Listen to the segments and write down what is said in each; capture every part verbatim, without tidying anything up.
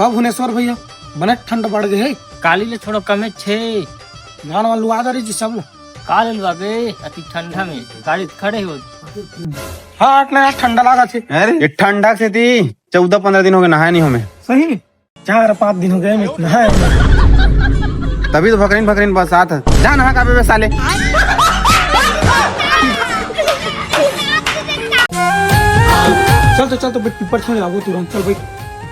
का भुवनेश्वर भैया, बने ठंड बढ़ गए हे। काली ले छोड़ो कमे छे। गान वाला लुआ दे रही जी सब ला। का ले लुआ बे, अति ठंडा में गाड़ी खड़े हो। हाँ, अतना ठंडा लागा छे। अरे, ये ठंडा से थी चौदह पन्द्रह दिन हो गए, नहाए नहीं हो मैं। सही में? चार पाँच दिन हो गए, मैं नहाए नहीं। तभी तो भकरीन भकरीन बरसात है। जा नहा का बे साले। चल तो, चल तो, बैठ, पीपर छोड़ लागो तुरंत, चल भाई।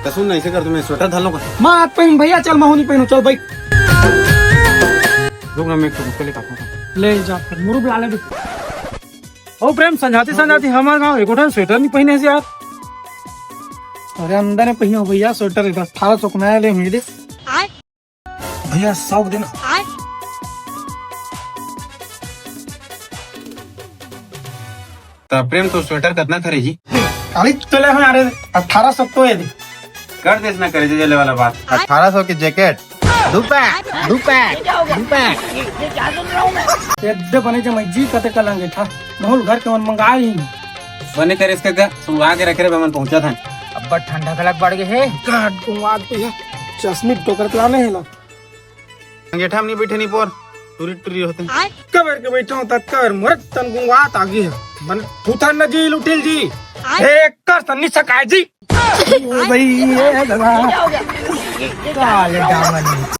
तो सुन ना, ऐसे कर, तुम्हें स्वेटर धर लो का? मैं आज पहन भैया, चल मैं नहीं पहनू, चल भाई। रुक ना, मैं एक ठो गुटखा लेके आता हूँ। ले जा फिर, मुरुब ला ले भी। ओ प्रेम, संझाती संझाती हमर गाँव एको ठन स्वेटर नहीं पहने से यार। अरे अंदर में पहनो भैया स्वेटर, अठारह सौ को नया ले मेरे। भैया सौ के देना। तो प्रेम तो स्वेटर कितना खरे जी? खाली चले हो यार, अठारह सौ तो ये दे। कर देस ना करे जे वाला बात। अठारह सौ की जैकेट, दू पैक, दू पैक, दू पैक। ये दे बने जमाई जी, कते कल अंगेठा, बहुत घर के मन मंगाए ही। बने करे इसके गा, सुंगा के रखे रे, मन पहुंचा था। अब्बा ठंडा गलत बढ़ गए हे। गाड गुंगवा के भैया, चश्मी टोकर लाने है ना। अंगेठा में नहीं बैठे नहीं पोर, टूरी टूरी होते। कबर के बैठा हूँ तत्कर, मोर तन गुंगवात आगे है। बन, थूथन न जी, लुटिल जी। हे कर सन्नी सकाय जी। ओ भाई, ये दादा। काले दामन।